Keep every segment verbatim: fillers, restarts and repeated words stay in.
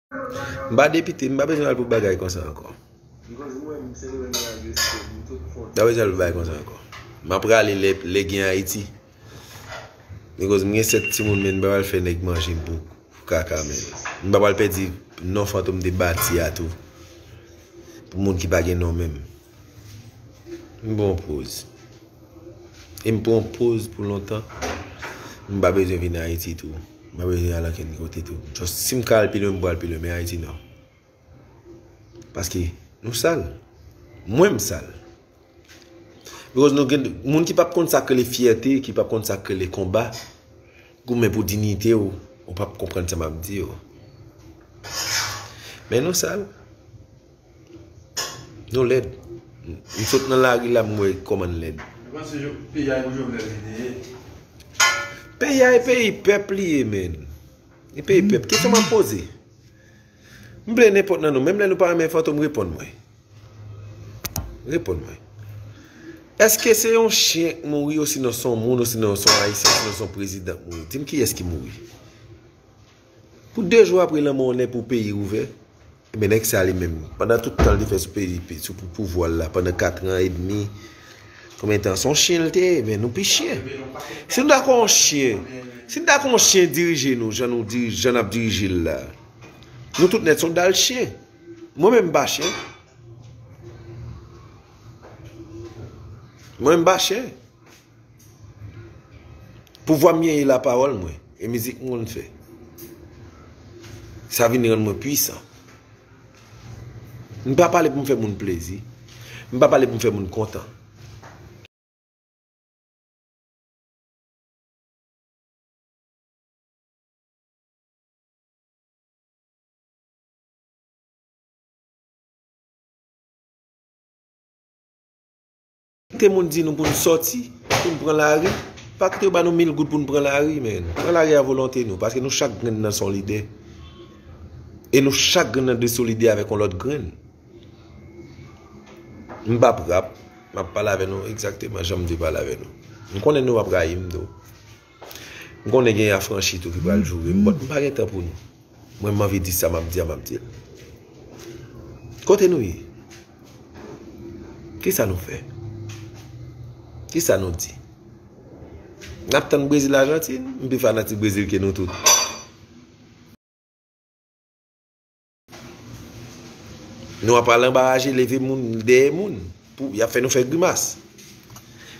M pa depite, m pa bezwen al pou bagay konsa ankò. M pa bezwen al pou bagay konsa ankò. M ap rale lè, lè gen Ayiti. Because m gen sèt timoun, men m pa pral fè nèg manje m pou, pou kaka, men. M pa pral pèdi non Fantom te bati a tou. Pou moun ki pa gen non menm. M pran yon poz. E m pran yon poz pou lontan. M pa bezwen vin Ayiti tou. M pa bezwen al ankenn kote tou. Just si m ka al pi lwen, m pral pi lwen, men Ayiti non. Paske nou sal. Mwen m sal. Because nou gen moun ki p ap konn sa k rele fyète, ki p ap konn sa k rele konba, goumen pou diyite w, ou p ap konprann sa m ap di yo. Men nou sal. Nou lèd. M sot nan lari la, m wè kòman n lèd. Ou panse jo-, peyi a e pou Jovenel li te ye? Peyi a e peyi pèp li ye, men. E peyi pèp. Kesyon m ap poze. M vle nenpòt nan nou. Menm lè nou pa renmen Fantom, reponn mwen. Reponn mwen. Èske se yon chen k mouri, osinon se yon moun, osinon se yon Ayisyen, osinon se yon prezidan k mouri? Di m kiyès ki mouri. Pou de jou apre lanmò nèg pou peyi ouvè, ebyen nèg sa li menm, pandan tout tan l te fè sou peyi, sou pou pouvwa l la, pandan kat an edmi, konbyen tan, se yon chen l te ye, men nou pi chen. Si nou dakò yon chen, si nou dakò yon chen dirije nou, jan nou diri-, jan n ap dirije l la, nou tout nèt se yon dal chen. Mwen menm m pa chen. Mwen m pa chen. Pouvwa m genyen e lapawòl mwen, e mizik m konn fè. Sa vin rann mwen pwisan. M pa pale pou m fè moun plezi. M pa pale pou m fè moun kontan. Kite moun di nou pou n sòti, pou n pran lari. Pa kite yo ba nou mil goud pou n pran lari, men. Pran lari a volonte nou, paske nou chak grenn nan se yon lidè. E nou chak grenn nan dwe solidè avèk yon lòt grenn. M p ap rap, m ap pale avè nou egzakteman jan m vle pale avè nou. M konnen nou p ap rayi m tou. M konnen gen afranchi tou ki pral joure m, but m pa gen tan pou nou. Mwen, m anvi di sa m ap di a, m ap di l. Kote nou ye? Kisa nou fè? Kisa nou di? N ap tann Brezil, Ajantin? M pi fanatik Brezil ke nou tout. Nou ap al anba raje, leve moun, dèyè moun. Pou, y ap fè nou fè grimas.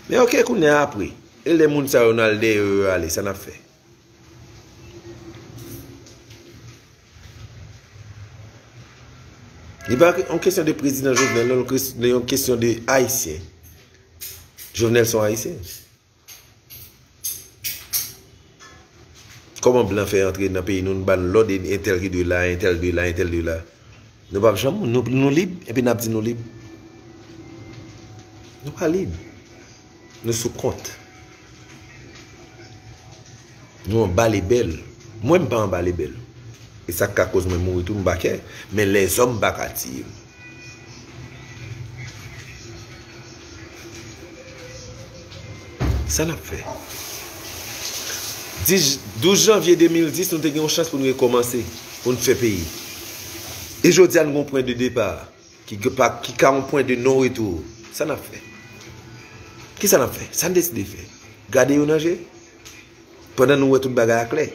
Men oke, kounye a apre. E lè moun sa yo n al dèyè yo, yo ale, sa n ap fè? Li pa yon kesyon de prezidan Jovenel, non, yon kes-, yon kesyon de Ayisyen. Jovenel se yon Ayisyen. Kòman blan fè antre nan peyi nou, nou ba n lòd, e entèl ki dwe la, entèl dwe la, entèl dwe la. Nou p ap janm, nou, nou lib, epi n ap di nou lib. Nou pa lib. Nou sou kont. Nou anba lebèl. Mwen, m pa anba lebèl. E sa k ka koz mwen mouri tou, m pa kè. Men lèzòm pa ka tiye m. Sa n ap fè? Dis, douz janvye de mil dis, nou te gen yon chans pou n rekòmanse, pou n fè peyi. E jodi a, n gen yon pwen de depa ki, ki pa, ki ka yon pwen de non retou. Sa n ap fè? Kisa n ap fè? Sa n deside fè? Gade yo nan je? Pandan nou wè tout bagay a klè.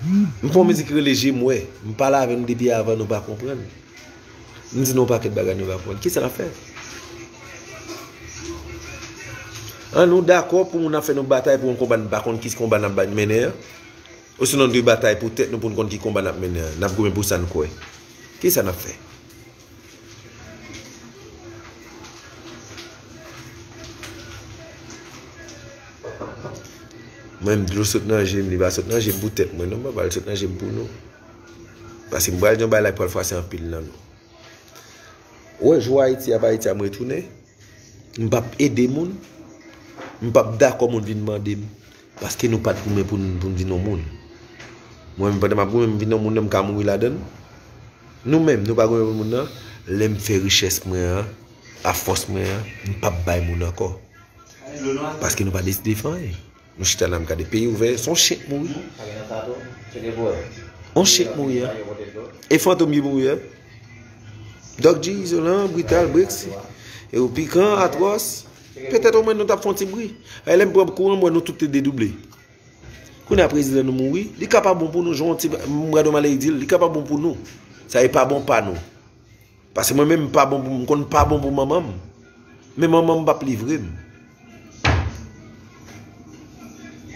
M fè yon mizik ki rele Je m wè. M pale avè nou depi avan, nou pa konprann. M di nou yon pakèt bagay, nou pa konprann. Kisa n ap fè? An nou dakò pou moun ap fè nou batay pou yon konba n pa konn ki konba n ap ba-, mennen an? Osinon n dwe batay pou tèt nou pou n konn ki konba n ap mennen an? N ap goumen pou sa n kwè. Kisa n ap fè? Mwen, m dlo sot nan je m, li pa sot nan je m pou tèt mwen, non, m pa ba l sot nan je m pou nou. Paske m pral di yon bagay la ki pral fwase anpil nan nou. Ou wè, jou Ayiti ap Ayiti a, m retounen. M p ap ede moun. M p ap dakò moun vin mande m. Paske nou pa t goumen pou n, pou n vin yon moun. Mwen menm, pandan m ap goumen, m vin yon moun nan, m ka mouri ladan l. Nou menm, nou pa goumen pou moun nan. Lè m fè richès mwen an, afòs mwen an, m p ap bay moun ankò. Paske nou pa deside fè anyen. Nou chita la, m gade peyi ouvè, se yon chen k mouri. On chen k mouri a. E Fantom ki mouri a. Doc G, Izolan, Brital, Brexi. E ou Pikan, Atwòs. Petèt omwen nou t ap fè yon ti bri. E lè m pran kouran, m wè nou tout te dedouble. Kounye a prezidan nou mouri. Li ka pa bon pou nou, jan yon ti m gade yon malè di l, li ka pa bon pou nou. Sa e pa bon pa nou. Paske mwen menm m pa bon pou, m konn pa bon pou manman m. Men manman m p ap livre m.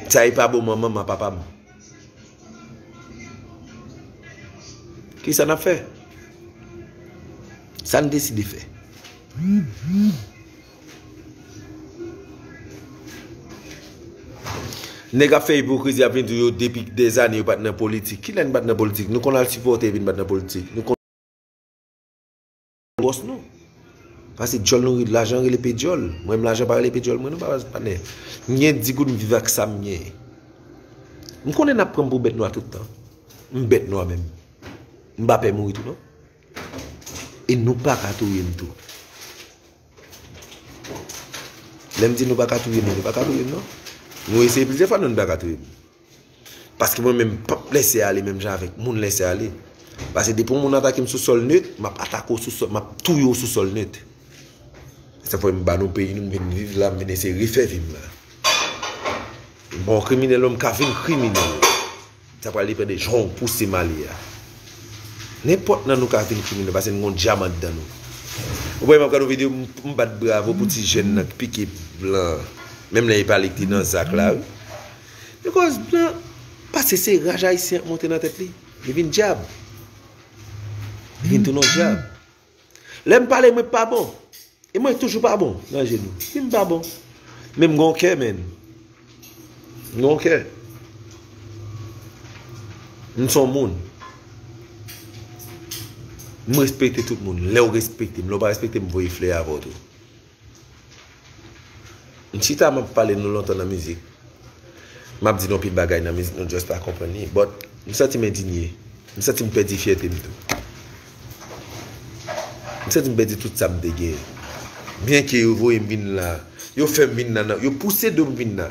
Sa e pa bon manman m a papa m. Kisa n ap fè? Sa n deside fè? Nèg ap fè ipokrizi, ap vin di yo depi dèzane yo pa t nan politik. Kilè n pa t nan politik? Nou konn al sipòte epi n pa t nan politik. Nou konn bòs nou. Paske djòl nou, lajan rele pe djòl. Mwen menm lajan pa rele pe djòl mwen non, pa patnè. M gen di goud, m viv ak sa m genyen. M konnen n ap pran m pou bèt nwa tout tan. M bèt nwa menm. M pa pè mouri tou non. E nou pa ka touye m tou. Lè m di nou pa ka touye m, nou pa ka touye m non. Nou eseye plizyè fwa, nou pa ka touye m. Paske mwen menm, m p ap lèse ale menm jan avèk moun lèse ale. Paske depi yon moun atake m sou sòl net, m ap atake w sou sòl, m ap touye w sou sòl net. Se fò m ba nou peyi nou, m vin viv la, m vin eseye refè vi m la. M pa yon kriminèl non, m ka vin kriminèl. Sa pral depann de jan w pouse m ale a. Nenpòt nan nou ka vin kriminèl, paske n gon dyaman anndan nou. Ou wè, m ap gade yon videyo, m, m bat bravo pou ti jèn nan ki pike blan an. Menm lè e pa li ki te nan zak la, wi. Bikòz blan, paske se raj ayisyen ap monte nan tèt li. Li vin dyab. Li vin tounen yon dyab. Lè m pale, mwen pa bon. E mwen toujou pa bon nan je nou. Si m pa bon. Men m gon kè, menn. M gon kè. M s on moun. M respekte tout moun. Lè w respekte m, lè w pa respekte m, m voye flè avè w tou. M chita, m ap pale nou lontan nan mizik. M ap di nou anpil bagay nan mizik, nou just pa konprann li. But, m santi m endinye. M santi m pèdi fyète m tou. M santi m pèdi tout sa m te genyen. Byenke yo voye m vin la, yo fè m vin la, nan, yo pouse do m vin la.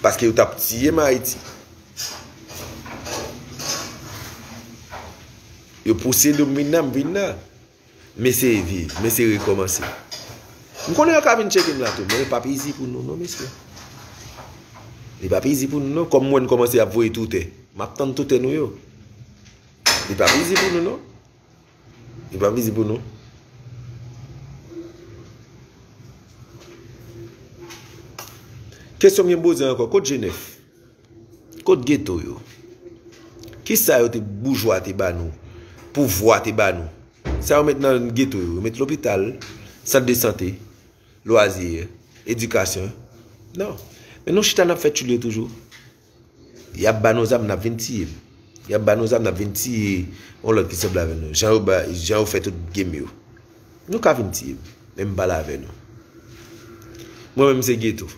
Paske yo t ap tiye m Ayiti. Yo pouse do m vin la, m vin la. M eseye viv, m eseye rekòmanse. M konnen yo ka vin tcheke m la tou, men li p ap izi pou nou non, mesye. Li p ap izi pou nou non, kòm m wè n kòmanse ap voye toutè. M ap tann toutè nou yo. Li p ap izi pou nou non. Li p ap izi pou nou. Kesyon m gen poze ankò, kot Jenèf? Kot geto yo? Kisa yo te, boujwa te ba nou? Pouvwa te ba nou? Sa yo met nan geto yo? Yo met lopital, sant de sante, lwazi, edikasyon? Non. Men nou chita n ap fè tchile toujou. Y ap ba nou zam, n ap vin tiye. Y ap ba nou zam, n ap vin tiye yon lòt ki sanble avè nou. Jan yo ba, jan yo fè tout game yo. Nou ka vin tiye m, men m pale avè nou. Mwen menm se geto.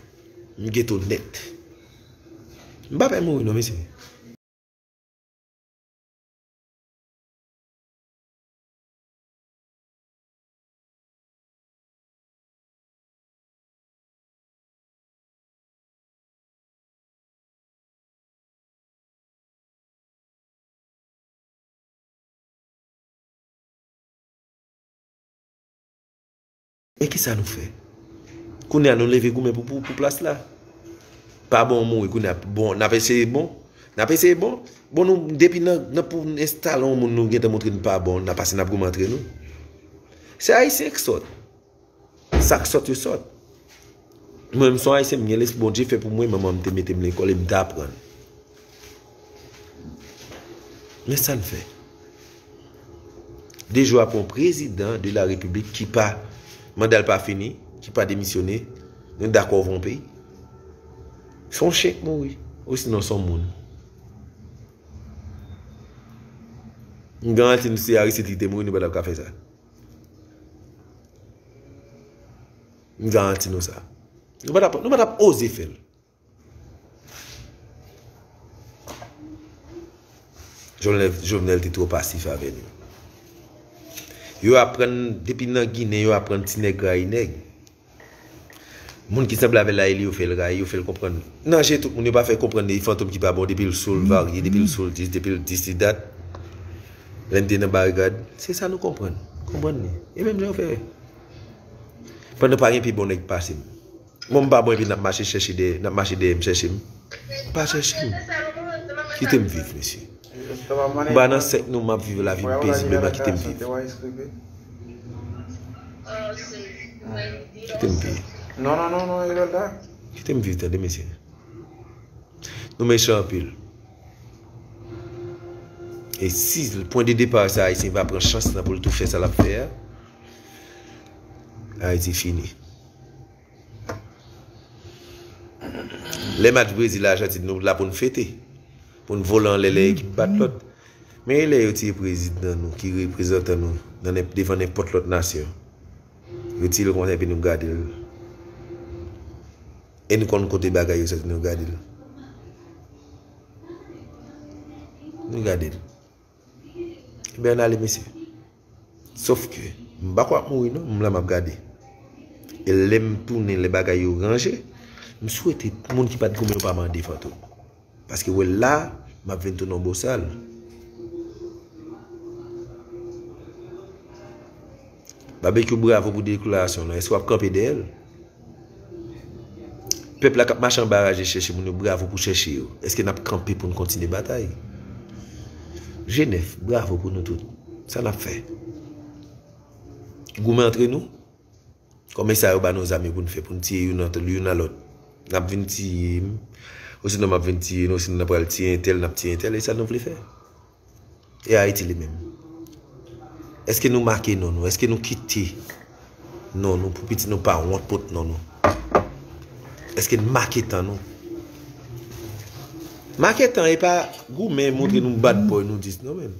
M geto nèt. M pa pè mouri non, mesye. E kisa nou fè? Kounye a nou leve goumen pou, pou, pou plas la. Pa bon mouri, kounye a bon, n ap eseye bon. N ap eseye bon. Bon, nou, depi nan, nan pou n enstale yon moun, nou gentan montre n pa bon, n ap pase, n ap goumen antre nou. Se Ayisyen k sòt. Sa k sòt yo sòt. Mwen, m se yon Ayisyen, m gen lespri Bondye fè pou mwen, manman m te mete m lekòl e m te aprann. Men sa n fè. De jou apre, yon prezidan de la repiblik ki pa, manda l pa fini, ki pa demisyone, nou dakò voye yon peyi. Se yon chen k mouri, osinon se yon moun. M garanti nou, si Aristide li te mouri, nou pa t ap ka fè sa. M garanti nou sa. Nou pa t ap, nou pa t ap oze fè l. Jovenel, Jovenel te twò pasif avè nou. Yo aprann, depi nan Ginen, yo aprann ti nèg rayi nèg. Moun ki sanble avè l la, e li yo fè l rayi, yo fè l konprann. Nan je tout moun, yo pa fè konprann li fantom ki pa bon, depi l sou l varye, depi l sou l dis, depi l dis li dat. Lè n te nan barikad, se sa nou konprann. Konprann li. E menm jan yo fè. Pandan pa gen pi bon nèg pase m. Bon, m pa bon epi n ap mache chèche dèyè, n ap mache dèyè m chèche m. Pa chèche m. Kite m viv, mesye. M pa nan sèk nou, m ap viv lavi m pezibleman, kite m viv. Kite m viv. Non, non, non, non, Evelda. Kite m viv, tande, mesye. Nou mechan anpil. E si pwen de depa sa, Ayisyen va pran chans lan pou l tou fè sa l ap fè a, Ayiti fini. Lè match Brezil Ajantin, nou la pou n fete. Pou n vole anlè lè ekip bat lòt. Men e lè yo tiye prezidan nou, ki reprezantan nou nan nenp-, devan nenpòt lòt nasyon. Yo tiye l konsa epi nou gade l. E nou konn kote bagay yo soti, nou gade l. Nou gade l. Ebyen, ann ale, mesye. Sòf ke, m pa kwè ap mouri, non, m la m ap gade. E lè m tounen, lè bagay yo ranje, m swete moun ki pa t goumen yo pa mande fantom. Paske wè la, m ap vin tounen yon bosal. Babekyou, bravo pou deklarasyon lan. Èske w ap kanpe dèyè l? Pèp la k ap mache anba raje chèche moun yo, bravo pou chèche yo. Èske n ap kanpe pou n kontinye batay? Jenèf, bravo pou nou tout. Sa n ap fè? Goumen antre nou? Kòman sa yo ba nou zam yo pou n fè, pou n tiye youn ant, youn a lòt? N ap vin tiye m, osinon m ap vin tiye nou, osinon n ap pral tiye entèl, n ap tiye entèl, e sa nou vle fè? E Ayiti li menm? Èske nou make non nou? Èske nou kite non nou pou pitit nou pa wont pot non nou? Èske n make tan nou? Make tan e pa goumen montre nou bad boy nou dis non menm.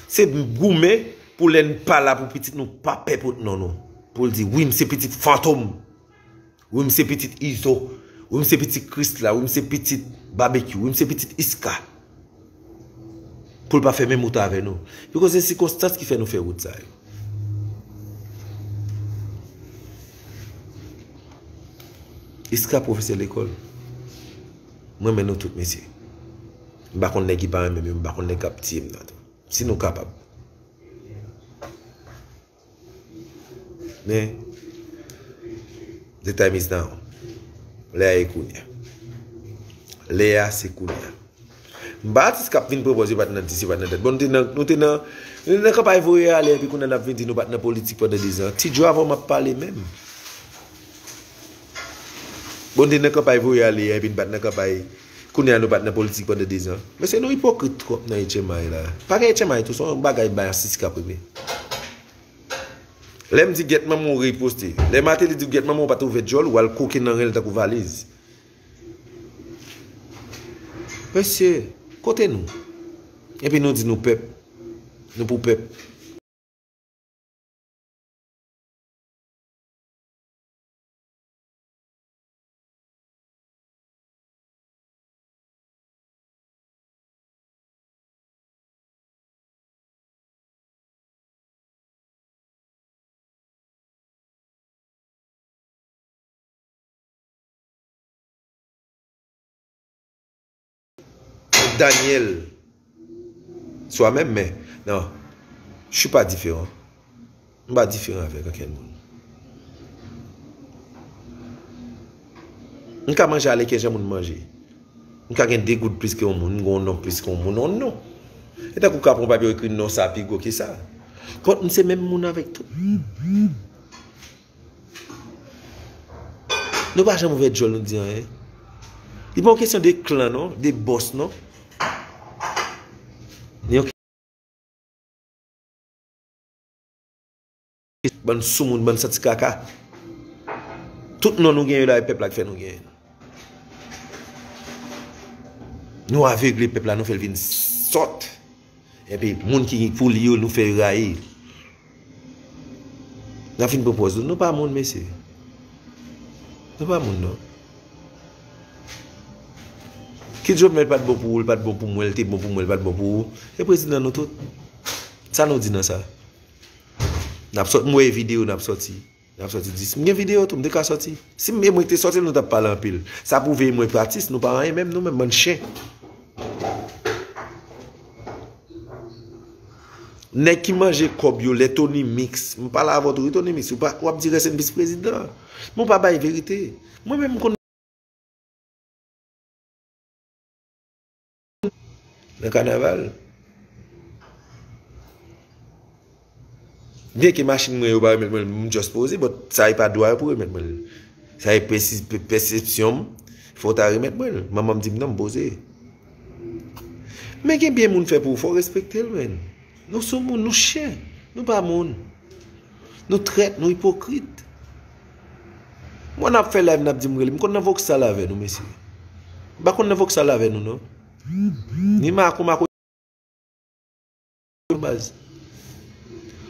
Se goumen pou lè n pa la pou pitit nou pa pè pot non nou. Pou l di, wi, m se pitit Fantom. Wi, m se pitit Izo. Wi, m se pitit Krisla. Wi, m se pitit Babekyou. Wi, m se pitit Iska. Pou l pa fè menm wout avè nou. Piko se sikonstans ki fè nou fè wout sa yo. Iska pwofesè lekòl. M renmen nou tout, mesye. M pa konn nèg ki pa renmen m yo, m pa konn nèg k ap tiye m nan tou. Si nou kapab. Men, the time is now. Lè a e kounye a. Lè a se kounye a. M pa atis k ap vin pran pòz yo pa t nan dis, yo pa t nan dat. Bon, nou te nan, nou te nan, nou te nan kanpay voye ale, epi kounye a n ap vin di nou pa t nan politik pandan dezan. Ti djo avan m ap pale menm. Bon, nou te nan kanpay voye ale, epi n pa t nan kanpay. Kounye a nou pa t nan politik pandan dezan. Mesye, nou ipokrit twòp nan H M I la. Pa gen H M I tou, se yon bagay bay asisi k ap regle. Lè m di gèt manman w riposte. Lè Martelly di w gèt manman w pa t ouvè djòl, ou al koke nan ren l tankou valiz. Mesye, kote nou? Epi nou di nou pèp. Nou pou pèp. Daniel, swa menm, men, non, je suis pas différent. M pa diferan avèk ankenn moun. M ka manje aleken jan moun manje. M ka gen de goud plis ke yon moun, m gen yon non plis ke yon moun, yon non. E tankou w ka pran papye w ekri non sa pi gwo ke sa. Kont m se menm moun avèk tout. Nou pa janm ouvè djòl nou di anyen. Li pa yon kesyon de klan non, de bòs non. Li yon Bann soumoun, bann santi kaka. Tout non nou genyen la, e pèp la ki fè nou genyen. Nou avegle pèp la, nou fè l vin sòt. Epi moun ki pou li yo, nou fè yo rayi. N ap fin pran pòz nou. Nou pa moun, mesye. Nou pa moun, non. Ki Jovenel pa t bon pou ou, l pa t bon pou mwen, l te bon pou mwen, l pa t bon pou ou. E prezidan nou tout. Sa nou di nan sa? N ap sòt, m wè videyo n ap sòti. N ap sòti dis. M gen videyo tou, m te ka sòti. Si m, e mwen ki te sòti l, nou t ap pale anpil. Sa pwouve e mwen atis, nou pa anyen menm, nou menm bann chen. Nèg ki manje kòb yo, lè Tony Mix, m pale avè w tou, wi, Tony Mix, ou pa, w ap di rès en vis prezidan. Men w pa bay verite. Mwen menm, m konn nan kanaval. Byenke machin mwen yo pa remèt mwen l, m just poze, but sa e pa dwa yo pou remèt mwen l. Sa e pèsi-, pè-, pèsepsyon m, fò w ta remèt mwen l. Manman m di m non, m poze. Men gen byen moun fè pou ou, fò w respekte l, menn. Nou sou moun, nou chen. Nou pa moun. Nou trèt, nou ipokrit. Mwen n ap fè live, n ap di m rele. M konn nan voksal avè nou, mesye. M pa konn nan voksal avè nou, non. Ni Mako, Mako, baz.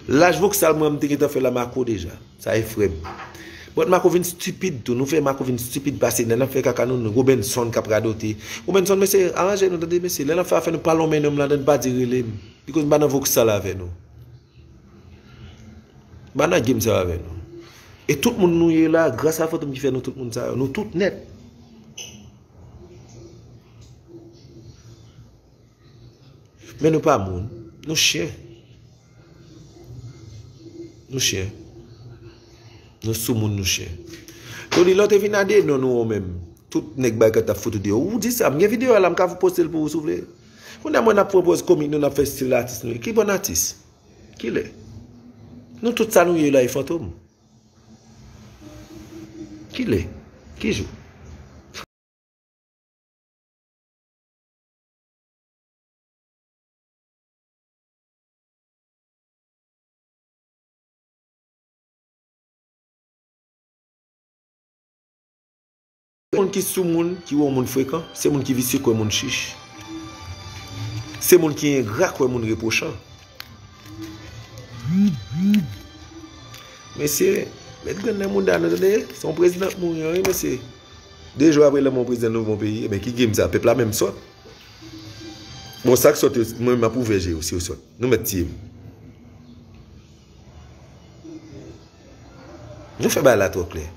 Laj voksal mwen, m te gentan fè la Mako deja. Sa e frè m. But Mako vin stipid tou. Nou fè Mako vin stipid pase. Lè n ap fè kaka nou, nou, Robenson k ap radote. Robenson, mesye, aranje nou, tande, mesye. Lè n ap fè afè nou, pa lonmen non m ladan, pa di rele m. Because m pa nan voksal avè nou. M pa nan game sa avè nou. E tout moun nou ye la, gras a Fantom ki fè nou tout moun sa yo. Nou tout nèt. Men nou pa moun. Nou chen. Nou chen. Nou sou moun, nou chen. Tony, lè w te vin a de non nou menm. Tout nèg bay kòt t ap fout ou deyò. Ou di sa, m gen videyo a la, m ka poste l pou ou si w vle. Kounye a mwen n ap pran pòz komik nou, n ap fè stil atis nou ye. Ki bòn atis? Kilè? Nou tout sa nou ye la e Fantom. Kilè? Ki jou? Se moun ki sou moun, ki wè yon moun frekan, se moun ki visye k wè moun chich. Se moun ki engra k wè moun repwochan. Mesye, met grenn nan mouda nou, tande? Se yon prezidan k mouri an, wi, mesye. De jou apre lanmò yon prezidan, nou gen yon peyi. Ebyen, ki game sa? Pèp la menm sòt. Bon, sa k sòt yo, mwen menm m ap ouvè je yo, si yo sòt. Nou mèt tiye m. Nou fè bagay la twò klè.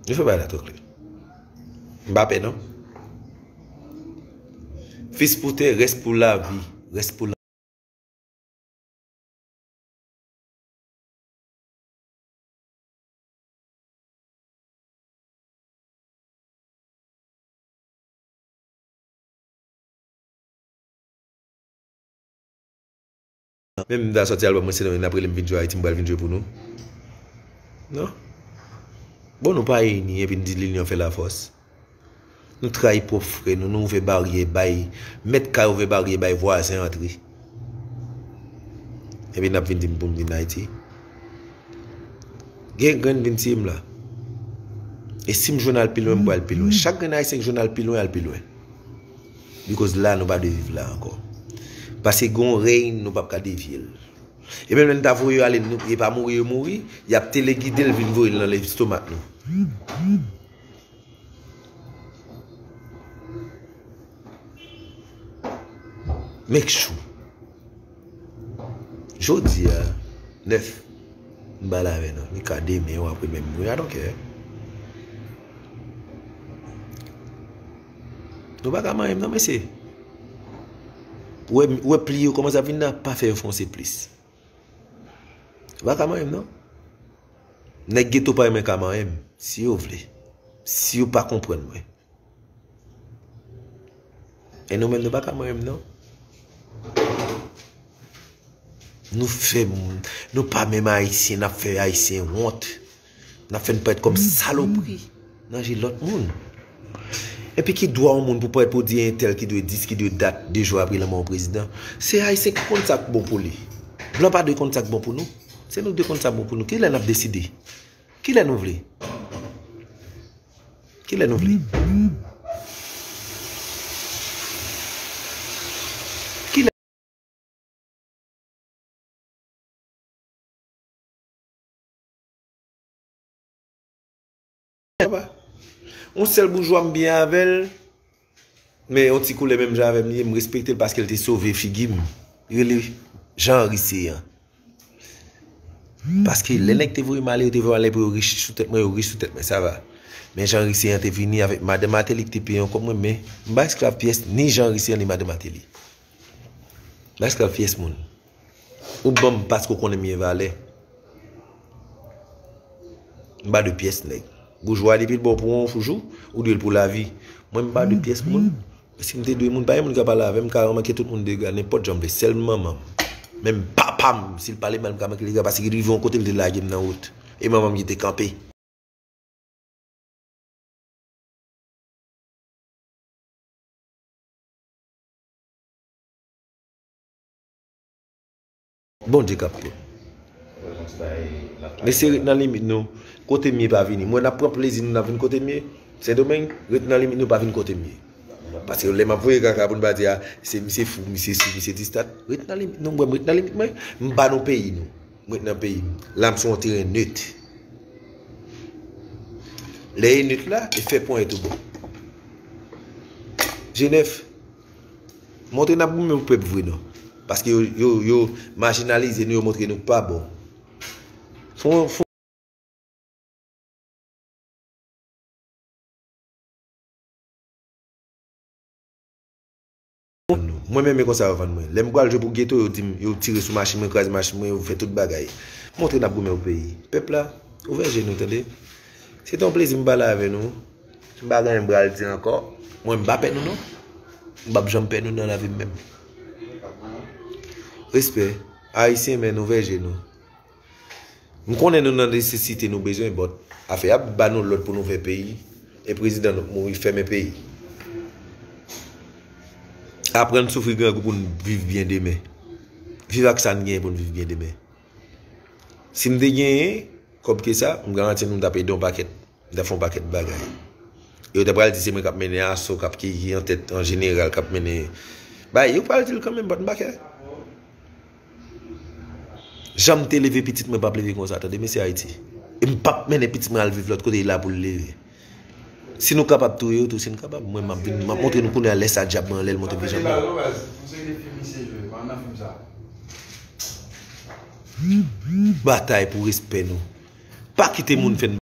Nou fè bagay la twò klè. M pa pè non. Fis pou tè, rès pou lavi, rès pou la Menm m ta sòti albòm mwen, se nan n ap rele m vin jwe Ayiti, m pral vin jwe pou nou. Non. Bon, nou pa ini, epi n di linyon fè lafòs. Nou trayi pwòp frè nou, nou ouvè baryè bay, mèt kay ouvè baryè bay vwazen antre. Epi n ap vin di m pou m vin Ayiti. Gen grenn vin tiye m la. E si m jwenn al pi lwen, m pral pi lwen. Chak grenn ayisyen k jwenn al pi lwen, al pi lwen. Because la, nou pa dwe viv la ankò. Paske gen yon rèy, nou p ap ka devye l. E menm lè n ta voye yo ale, nou, e pa mouri yo mouri, y ap telegide l vin voye l nan lestomak nou. Make sure. Jodi a, nèf, m pa la avè nou. Li ka demen ou apre menm. Wi, I don't care. Nou pa ka manyen m non, mesye. Ou wè, ou wè pli yo kòmanse ap vin nan, pa fè yo fonse plis. Ou pa ka manyen m non. Nèg geto pa renmen ka manyen m, si yo vle. Si yo pa konprann mwen. E nou menm, nou pa ka manyen m non. Nou fè moun, nou pa menm Ayisyen, n ap fè Ayisyen wont. N ap fè n parèt kòm salopri nan je lòt moun. Epi ki dwa yon moun pou parèt pou di entèl ki dwe dis, ki dwe dat, de jou apre lanmò yon prezidan? Se Ayisyen ki konn sa k bon pou li. Blan pa dwe konn sa k bon pou nou. Se nou k dwe konn sa k bon pou nou. Kilè n ap deside? Kilè nou vle? Kilè nou vle? Kilè? Yon sèl boujwa m byen avè l, men yon ti koulè menm jan avè m li ye, m respekte l paske l te sove figi m. Li rele Jean Henry Céant. Paske lè nèg te voye m ale, yo te voye m ale pou yo rich sou tèt mwen, yo rich sou tèt mwen, sa va. Men Jean Ricien an te vini avèk madan Martelly ki te peye yon kòb mwen, men m pa esklav pyès ni Jean Ricien ni madan Martelly. M pa esklav pyès moun. Ou ban m paske w konnen m gen valè. M pa de pyès nèg. Boujwa depi l ba w pou yon jou, ou dwe l pou lavi. Mwen m pa de pyès moun. Si m te dwe moun, pa gen moun ka pale avè m, m ka manke tout moun dega, nenpòt jan m vle. Sèl manman m. Menm papa m, si l pale mal, m ka manke l dega, paske li rive yon kote, l te lage m nan wout. E manman m ki te kanpe. Bondye k ap pran. Mesye, ret nan limit nou. Kote m ye pa vini. Mwen, n ap pran plezi nou, n ap vin kote m ye. Sendomeng, ret nan limit nou, pa vin kote m ye. Paske lè m ap voye kaka pou n pa di, a, se misye fou, misye si, misye distat. Ret nan limit nou, mwen, m ret nan limit mwen. M pa nan peyi nou. M ret nan peyi m. La, m sou yon teren net. Lè e net la, e fè ponyèt ou bon. Jenèf, montre n ap goumen pou pèp vre non. Paske yo, yo, yo majinalize nou, yo montre nou pa bon. Fon, fon. Mwen menm e konsa yo vann mwen. Lè m pral jwe pou geto, yo di m, yo tire sou machin mwen, kraze machin mwen, yo fè tout bagay. Montre n ap goumen pou peyi. Pèp la, ouvè je nou, tande. Se te yon plezi m pale avè nou. M pa gen anyen m pral di ankò. Mwen, m pa pè nou non. M p ap janm pè nou nan lavi m menm. Respè. Ayisyen, men ouvè je nou. M konnen nou nan nesesite, nou bezwen, but afè ap ba nou lòd pou nou fè peyi, e prezidan nou mouri, fèmen peyi. Aprann soufri grangou pou n viv byen demen. Viv ak sa n genyen pou n viv byen demen. Si m te genyen kòb ke sa, m garanti nou m t ap ede yon pakèt. M t ap fè yon pakèt bagay. E yo ta pral di se mwen k ap mennen aso, k ap ki, ki antèt an jeneral, k ap mennen bagay. Yo pral di l kanmenm, but m pa kè. Jan m te leve pitit mwen p ap leve konsa, tande, mesye Ayiti. E m p ap mennen pitit mwen al viv lòt kote, e la pou l leve. Si nou kapab touye yo tou, si n kapab, mwen m ap vin, m ap montre nou kounye a lè sa dyab mwen anlè l monte vin janbe. Batay pou respè nou. Pa kite moun fè n